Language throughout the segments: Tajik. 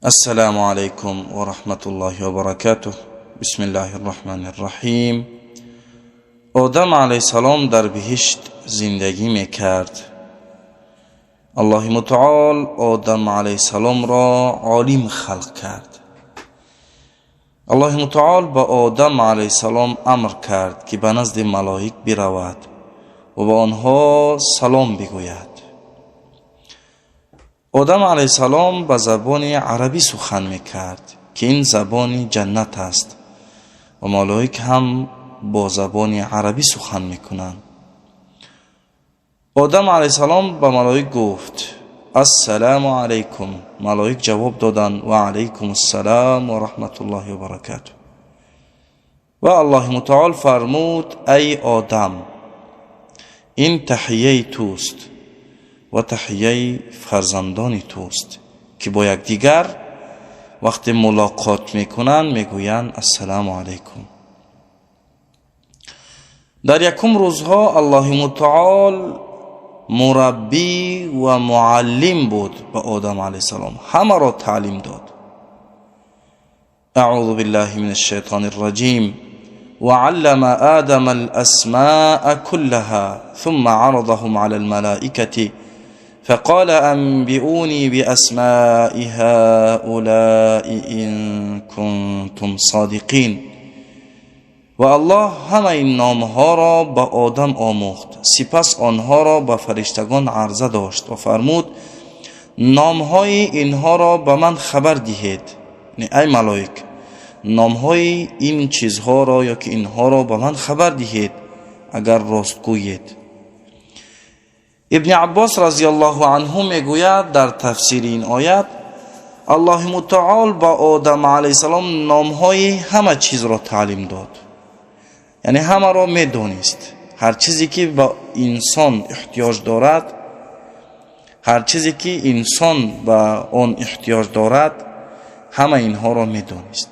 Ассалому алайкум ва раҳматуллоҳи ва баракатуҳ. Бисмиллаҳир раҳмонир раҳим. Одам алайҳиссалом дар биҳишт зиндагӣ мекард. Аллоҳи мутаол Одам алайҳиссаломро олим халқ кард. Аллоҳи мутаол ба Одам алайҳиссалом амр кард, ки ба назди малоик биравад ва ба онҳо салом бигӯяд. Одам алайҳиссалом ба забони арабӣ сухан мекард, ки ин забони ҷаннат аст ва малоик ҳам бо забони арабӣ сухан мекунанд. Одам алайҳиссалом ба малоик гуфт: «Ассалому алайкум». Малоик ҷавоб доданд: «Ва алайкум ассалом ва раҳматуллоҳи ва баракатуҳ». Ва Аллоҳи мутаол фармуд: «Ай Одам, ин таҳияи туст ва таҳияи фарзандони туст, ки бо якдигар вақте мулоқот мекунанд, мегӯянд: „Ассалому алайкум“». Дар якум рӯзҳо Аллоҳи мутаол мураббӣ ва муаллим буд ба Одам алайҳиссалом, ҳамаро таълим дод. Аъузу биллаҳи мин ашшайтони рраҷим. وعلم آدم الأسماء كلها ثم عرضهم على الملائكة فقال أنبئوني بأسماء هؤلاء إن كنتم صادقين. Ва Аллоҳ ҳамаи номҳоро ба Одам омӯхт, сипас онҳоро ба фариштагон арза дошт ва фармуд: «Номҳои инҳоро ба ман хабар диҳед, ай малоик, номҳои ин чизҳоро ё ки инҳоро ба ман хабар диҳед, агар ростгӯед». Ибни Аббос разияллоҳу анҳу мегӯяд дар тафсири ин оят: Аллоҳи мутаол ба Одам алайҳиссалом номҳои ҳама чизро таълим дод, яъне ҳамаро медонист. Ҳар чизе ки ба инсон эҳтиёҷ дорад, ҳар чизе ки инсон ба он эҳтиёҷ дорад, ҳама инҳоро медонист.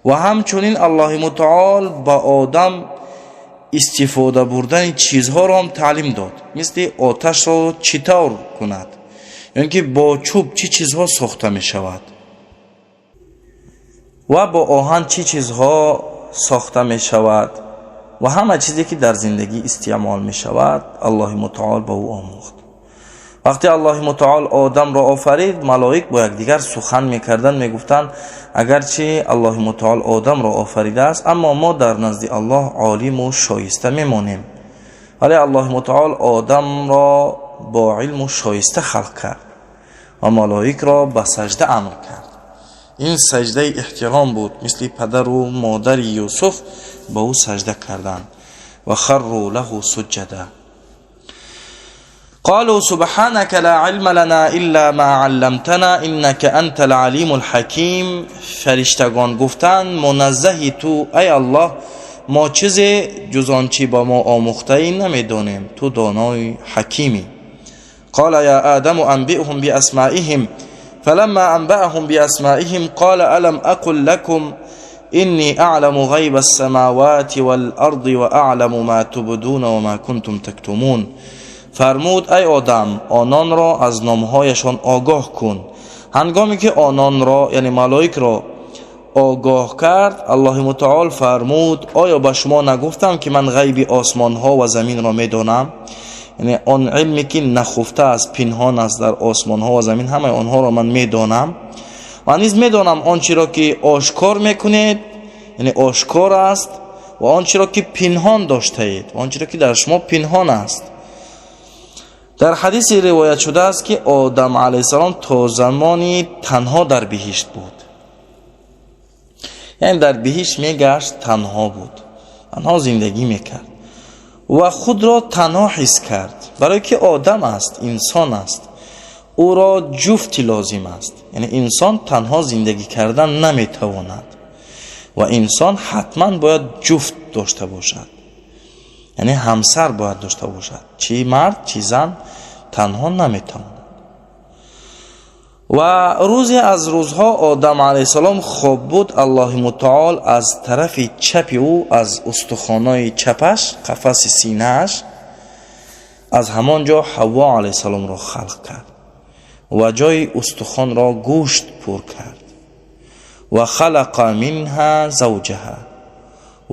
Ва ҳамчунин Аллоҳи мутаол ба Одам истифода бурдани чизҳоро ҳам таълим дод, мисли оташро чӣ тавр кунад ё ин ки бо чӯб чӣ чизҳо сохта мешавад ва бо оҳан чӣ чизҳо сохта мешавад ва ҳама чизе ки дар зиндагӣ истеъмол мешавад, Аллоҳи мутаол ба ӯ омӯхт. Вақте Аллоҳи мутаол Одамро офарид, малоик бо якдигар сухан мекарданд, мегуфтанд: «Агарчи Аллоҳи мутаол Одамро офаридааст, аммо мо дар назди Аллоҳ олиму шоиста мемонем». Вале Аллоҳи мутаол Одамро бо илму шоиста халқ кард ва малоикро ба сажда амр кард. Ин саждаи эҳтиром буд, мисли падару модари Юсуф ба ӯ сажда карданд. Ва харру лаҳу суҷада. قالوا سبحانك لا علم لنا إلا ما علمتنا إنك أنت العليم الحكيم. Фариштагон гуфтанд: «Муназзаҳи ту, ай Аллоҳ, мо чизе ҷуз он чӣ ба мо омӯхтаӣ намедонем, ту донои ҳакимӣ». قال يا آدم أنبئهم بأسمائهم. فلما أنبأهم بأسمائهم قال ألم أقل لكم إني أعلم غيب السماوات والأرض وأعلم ما تبدون وما كنتم تكتمون. Фармуд: «Ай Одам, ононро аз номҳояшон огоҳ кун». Ҳангоме ки ононро, яъне малоикро, огоҳ кард, Аллоҳи мутаол фармуд: «Оё ба шумо нагуфтам, ки ман ғайби осмонҳо ва заминро медонам?» Яъне он илме ки нахуфта аст, пинҳон аст дар осмонҳо ва замин, ҳамаи онҳоро ман медонам ва низ медонам он чиро ки ошкор мекунед, яъне ошкор аст, ва он чиро ки пинҳон доштаед, он чиро ки дар шумо пинҳон аст. Дар ҳадисе ривоят шудааст, ки Одам алайҳиссалом то замони танҳо дар биҳишт буд, яъне дар биҳишт мегашт, танҳо буд, танҳо зиндагӣ мекард ва худро танҳо ҳис кард, барое ки одам аст, инсон аст, ӯро ҷуфти лозим аст. Яъне инсон танҳо зиндагӣ кардан наметавонад ва инсон ҳатман бояд ҷуфт дошта бошад, яъне ҳамсар бояд дошта бошад. Чӣ мард, чӣ зан танҳо наметавонад. Ва рӯзе аз рӯзҳо Одам алайҳиссалом хоб буд. Аллоҳи мутаол аз тарафи чапи ӯ, аз устухонои чапаш, қафаси синааш, аз ҳамон ҷо Ҳавво алайҳиссаломро халқ кард ва ҷои устухонро гӯшт пур кард. Ва халақа минҳа завҷаҳа,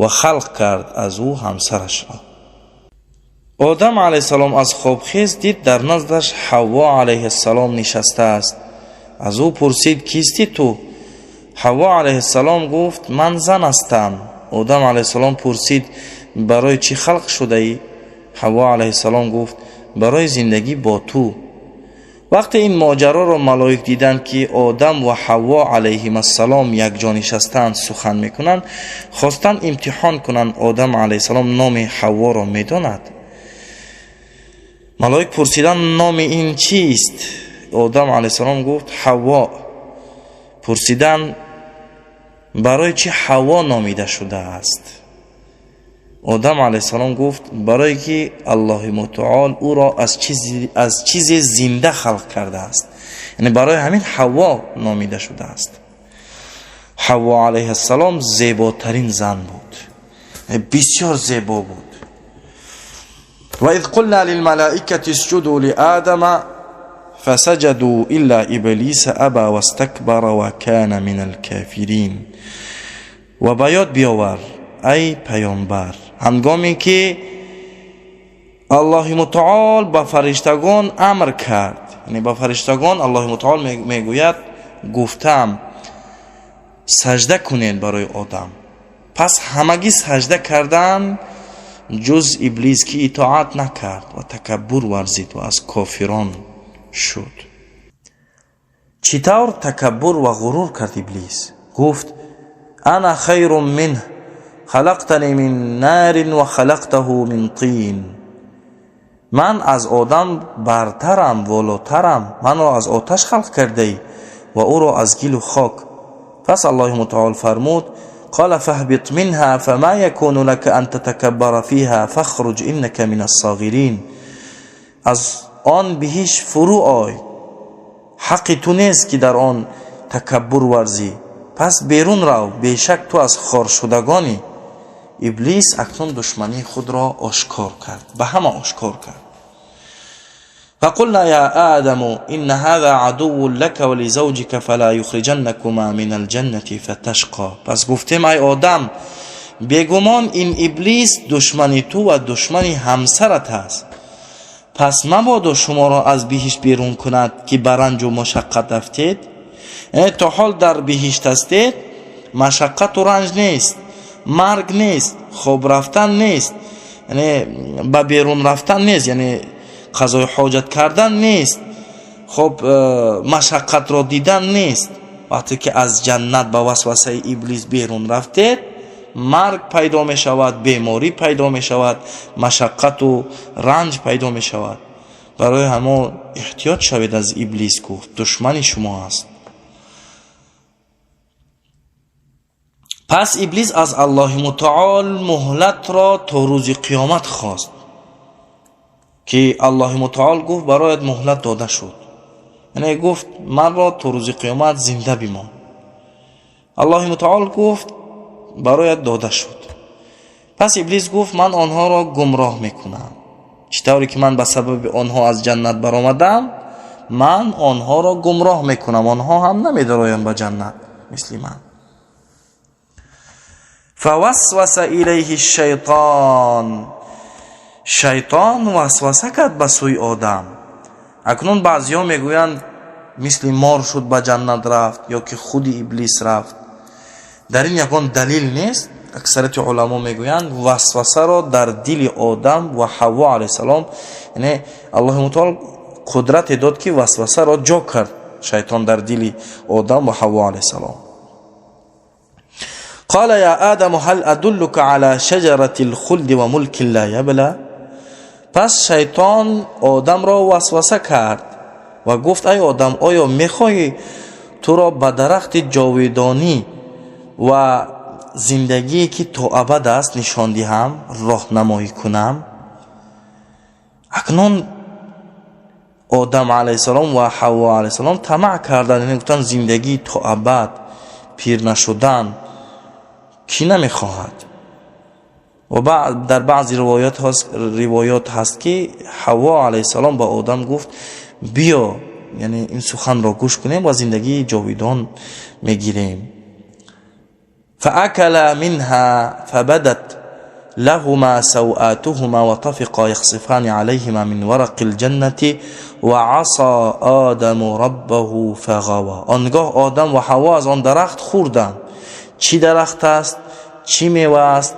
ва халқ кард аз ӯ ҳамсарашро. Одам алайҳиссалом аз хоб хест, дид дар наздаш Ҳавво алайҳиссалом нишастааст. Аз ӯ пурсид: кисти ту? Ҳавво алайҳиссалом гуфт: ман зан ҳастам. Одам алайҳиссалом пурсид: барои чӣ халқ шудаӣ? Ҳавво алайҳиссалом гуфт: барои зиндагӣ бо ту. Вақте ин моҷароро малоик диданд, ки Одам ва Ҳавво алайҳимассалом якҷо нишастаанд, сухан мекунанд, хостанд имтиҳон кунанд, Одам алайҳиссалом номи Ҳавворо медонад. Малоик пурсиданд: номи ин чист? Одам алайҳиссалом гуфт: Ҳавво. Пурсиданд: барои чӣ Ҳавво номида шудааст? Одам алайҳиссалом гуфт: барое ки Аллоҳи мутаол ӯро аз чизе зинда халқ кардааст, яъне барои ҳамин Ҳавво номида шудааст. Ҳавво алайҳиссалом зеботарин зан буд, бисёр зебо буд. Ва из қулна лилмалаикати исҷуду лиадама фасаҷаду илла иблиса аба вастакбара ва кана минал кофирин. Ва ба ёд биёвар, ай паёмбар, ҳангоме ки Аллоҳи мутаол ба фариштагон амр кард, яъне ба фариштагон Аллоҳи мутаол мегӯяд: гуфтам, сажда кунед барои Одам. Пас ҳамагӣ сажда карданд, ҷуз Иблис, ки итоат накард ва такаббур варзид ва аз кофирон шуд. Чӣ тавр такаббур ва ғурур кард Иблис? Гуфт: ана хайрун минҳ, халақтани мин нарин ва халақтаҳу мин тин. Ман аз Одам бартарам, волотарам, манро аз оташ халқ кардаӣ ва ӯро аз гилу хок. Пас Аллоҳи мутаол фармуд: қола фаҳбит минҳа фама якуну лака ан татакаббара фиҳа фахруҷ иннака мина ссоғирин. Аз он биҳишт фурӯ ой, ҳаққи ту нест, ки дар он такаббур варзӣ, пас берун рав, бешак ту аз хоршудагонӣ. Иблис акнун душмании худро ошкор кард, ба ҳама ошкор кард. فقلنا يا آدم إن هذا عدو لك ولزوجك فلا يخرجنكما من الجنة فتشقى. پس گفتیم: ای آدم، бегумон ин Иблис душмани ту ва душмани ҳамсарат аст, пас мабодо шуморо аз биҳишт берун кунад, ки ба ранҷу машаққат афтед. Яъне то ҳол дар биҳишт ҳастед, машаққату ранҷ нест, марг нест, хоб рафтан нест, яъне ба берун рафтан нест, яъне қазои ҳоҷат кардан нест, хоб, машаққатро дидан нест. Вақте ки аз ҷаннат ба васвасаи Иблис берун рафтед, марг пайдо мешавад, беморӣ пайдо мешавад, машаққату ранҷ пайдо мешавад. Барои ҳамон эҳтиёт шавед аз Иблис, гуфт, душмани шумо аст. Пас Иблис аз Аллоҳи мутаол муҳлатро то рӯзи қиёмат хост, ки Аллоҳи мутаол гуфт: бароят муҳлат дода шуд. Яъне гуфт: манро то рӯзи қиёмат зинда бимон. Аллоҳи мутаол гуфт: бароят дода шуд. Пас Иблис гуфт: ман онҳоро гумроҳ мекунам, чӣ тавре ки ман ба сабаби онҳо аз ҷаннат баромадам, ман онҳоро гумроҳ мекунам, онҳо ҳам намедароянд ба ҷаннат мисли ман. Фавасваса илайҳи шайтон, шайтон васваса кард ба сӯи Одам. Акнун баъзиҳо мегӯянд, мисли мор шуд, ба ҷаннат рафт, ё ки худи Иблис рафт. Дар ин ягон далил нест. Аксарияти уламо мегӯянд, васвасаро дар дили Одам ва Ҳавво алайҳиссалом, яъне Аллоҳи мутаол қудрате дод, ки васвасаро ҷо кард шайтон дар дили Одам ва Ҳавво алайҳиссалом. قال يا آدم هل أدلك على شجرة الخلد وملك لا يبلى. پس شیطان آدم را وسوسه کرد و گفت: ای آدم، آیا میخواهی تو را به درخت جاودانی و زندگی که تا ابد است نشان دهم، راهنمایی کنم؟ اکنون آدم علیه السلام و حوا علیه السلام طمع کردند، یعنی گفتند زندگی تا ابد، پیر نشدن، کی نمیخواهد؟ و بعد در بعضی روایات هست که حوا علیه السلام با آدم گفت: بیا، یعنی این سخن را گوش کنیم و زندگی جاویدان میگیریم. فأكلا منها فبدت لهما سوآتهما وطفقا يخصفان عليهما من ورق الجنة وعصى آدم ربه فغوى. آنگاه آدم و حوا از آن درخت خوردند. چی درخت است، چی میوه است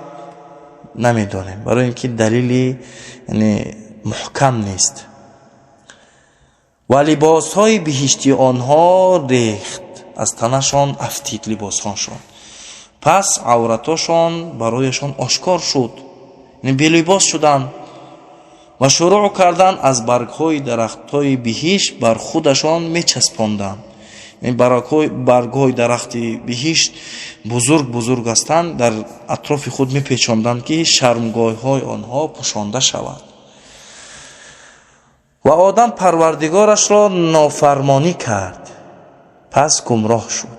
نمیدانیم، برای اینکه دلیلی یعنی محکم نیست. و لباس های بهشتی آنها ریخت، از تنشان افتید لباسهاشان. پس عورتاشان برایشان آشکار شد، یعنی بی‌لباس شدند و شروع کردند از برگ‌های درخت‌های بهشت بر خودشان میچسباندند. یعنی برگ‌های درخت بهشت بزرگ بزرگ هستند، در اطراف خود میپیچاندند که شرمگاه‌های آنها پوشانده شود. و آدم پروردگارش را نافرمانی کرد، پس گمراه شد،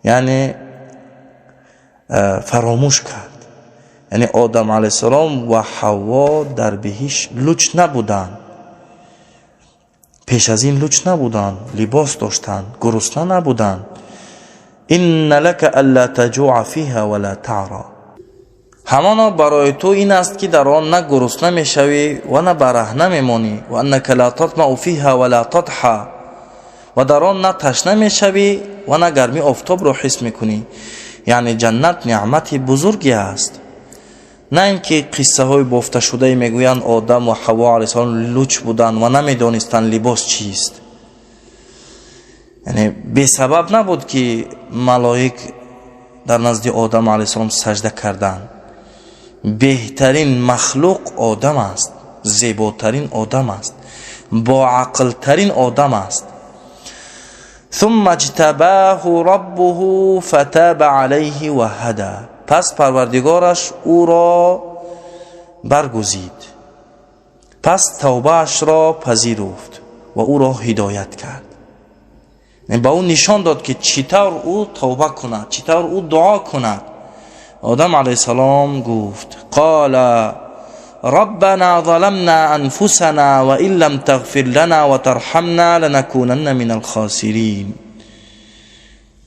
یعنی فراموش کرد. یعنی آدم علیه السلام و حوا در بهشت لوچ نبودند، پیش از این لوچ نبودند، لباس داشتند، گرسنه نبودند. ان لك الا تجوع فيها ولا تعرى. همانا برای تو این است که در آن نه گرسنه میشوی و نه برهنه میمانی. و انك لا تظمأ فيها ولا تضحى. و در آن نه تشنه میشوی و نه گرمی آفتاب را حس میکنی. یعنی جنت نعمت بزرگی است. نه اینکه قصه های بافته شده میگویند آدم و حوا علیه السلام لوچ بودند و نمیدانستند لباس چیست. یعنی بی سبب نبود که ملائک در نزد آدم علیه السلام سجده کردند. بهترین مخلوق آدم است، زیباترین آدم است، با عقلترین آدم است. ثم اجتباه ربه فتاب علیه و هدى. پس پروردگارش او را برگزید، پس توبه‌اش را پذیرفت و او را هدایت کرد. یعنی به او نشان داد که چطور او توبه کند، چطور او دعا کند. آدم علیه السلام گفت قال ربنا ظلمنا انفسنا وان لم تغفر لنا وترحمنا لنكونن من الخاسرین.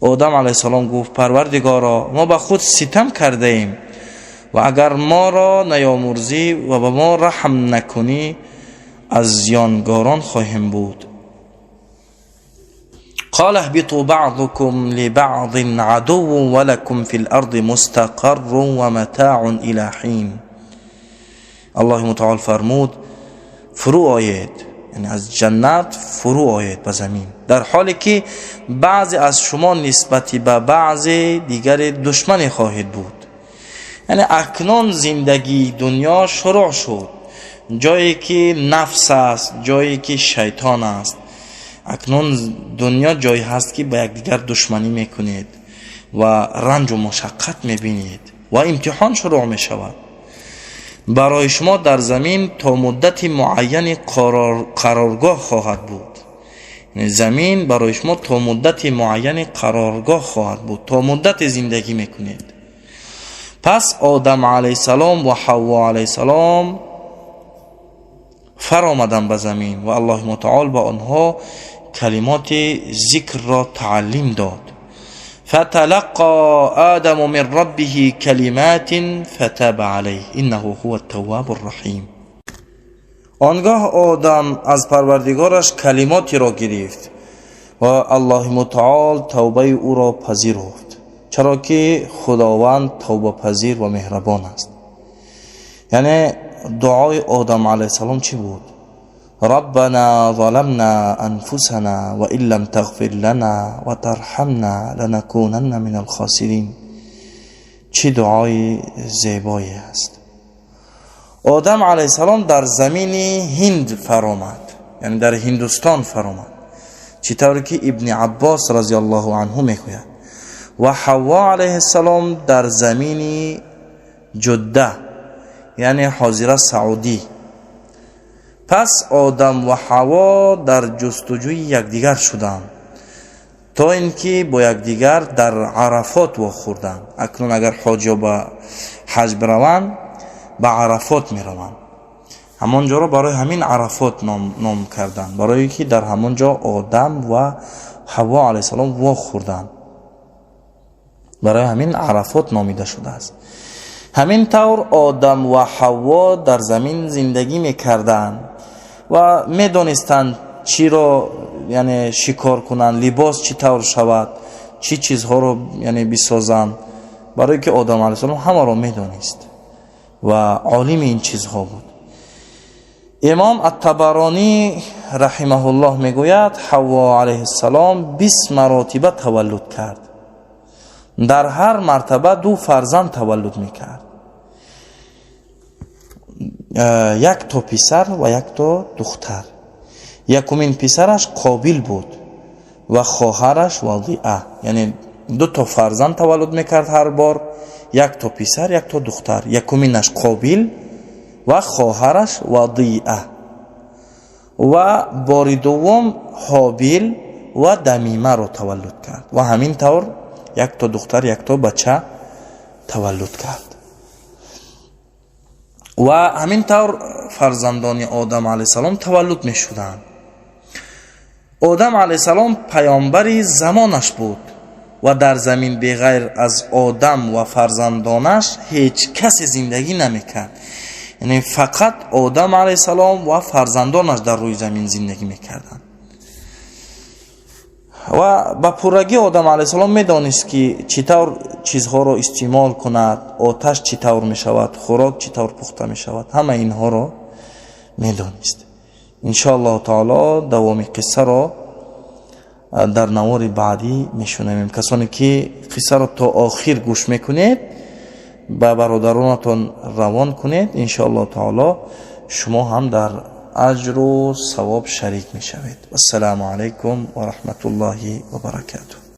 آدم علیه السلام گفت پروردگارا، ما به خود ستم کرده ایم و اگر ما را نیامرزی و به ما رحم نکنی از زیانگاران خواهیم بود. قال اهبطوا بعضكم لبعض عدو ولكم في الارض مستقر ومتاع الى حين. الله متعال فرمود فرو آید، یعنی از جنت فرو آید به زمین، در حالی که بعضی از شما نسبتی به بعضی دیگر دشمن خواهید بود. یعنی اکنون زندگی دنیا شروع شد، جایی که نفس است، جایی که شیطان است. اکنون دنیا جایی هست که با یکدیگر دشمنی میکنید و رنج و مشقت میبینید و امتحان شروع میشود. برای شما در زمین تا مدت معین قرارگاه خواهد بود. یعنی زمین برای شما تا مدت معین قرارگاه خواهد بود، تا مدت زندگی میکنید. پس آدم علیه السلام و حوا علیه السلام فرآمدند به زمین و الله متعال به آنها کلمات ذکر را تعلیم داد. فتلقى آدم من ربه کلمات فتاب علیه انه هو التواب الرحیم. آنگاه آدم از پروردگارش کلماتی را گرفت و الله متعال توبه او را پذیرفت، چرا که خداوند توبه پذیر و مهربان است. یعنی دعای آدم علیه السلام چی بود؟ ربنا ظلمنا انفسنا وان لم تغفر لنا وترحمنا لنكونن من الخاسرین. چه دعای زیبایی است. آدم علیه السلام در زمین هند فرامد، یعنی در هندوستان فرامد، چطور که ابن عباس رضی الله عنه میگوید. و حوا علیه السلام در زمین جده، یعنی حاضره سعودی. پس آدم و حوا در جستجوی یکدیگر شدند تا اینکه با یکدیگر در عرفات واخوردند. اکنون اگر حاجی به حج بروند به عرفات میروند، همانجا را برای همین عرفات نام کردند، برای که در همانجا آدم و حوا علیه السلام واخوردند. Барои ҳамин Арафот номида шудааст. Ҳамин тавр Одам ва Ҳавво дар замин зиндагӣ мекарданд ва медонистанд, чиро, яъне, шикор кунанд, либос чӣ тавр шавад, чӣ чизҳоро, яъне, бисозанд, барое ки Одам алайҳиссалом ҳамаро медонист ва олими ин чизҳо буд. Имом Аттабаронӣ раҳимаҳуллоҳ мегӯяд: Ҳавво алайҳиссалом 20 маротиба таваллуд кард, дар ҳар мартаба ду фарзанд таваллуд мекард, як то писар ва як то духтар. Якумин писараш Қобил буд ва хоҳараш Вадиа. Яъне ду то фарзанд таваллуд мекард ҳар бор, як то писар, як то духтар. Якуминаш Қобил ва хоҳараш Вадиа ва бори дуввум Ҳобил ва Дамимаро таваллуд кард ва ҳамин тавр як то духтар, як то бача таваллуд кард. Ва ҳамин тавр фарзандони Одам алайҳиссалом таваллуд мешуданд. Одам алайҳиссалом паёмбари замонаш буд ва дар замин беғайр аз Одам ва фарзандонаш ҳеҷ касе зиндагӣ намекард. Яъне фақат Одам алайҳиссалом ва фарзандонаш дар рӯи замин зиндагӣ мекарданд. Ва ба пуррагӣ Одам алайҳиссалом медонист, ки чӣ тавр чизҳоро истеъмол кунад, оташ чӣ тавр мешавад, хӯрок чӣ тавр пухта мешавад, ҳама инҳоро медонист. Иншоаллоҳу таоло давоми қиссаро дар навори баъдӣ мешунавем. Касоне ки қиссаро то охир гӯш мекунед, ба бародаронатон равон кунед. Иншоаллоҳу таоло шумо ҳам дар аҷру савоб шарик мешавед. Вассалому алайкум ва раҳматуллоҳи ва баракатуҳ.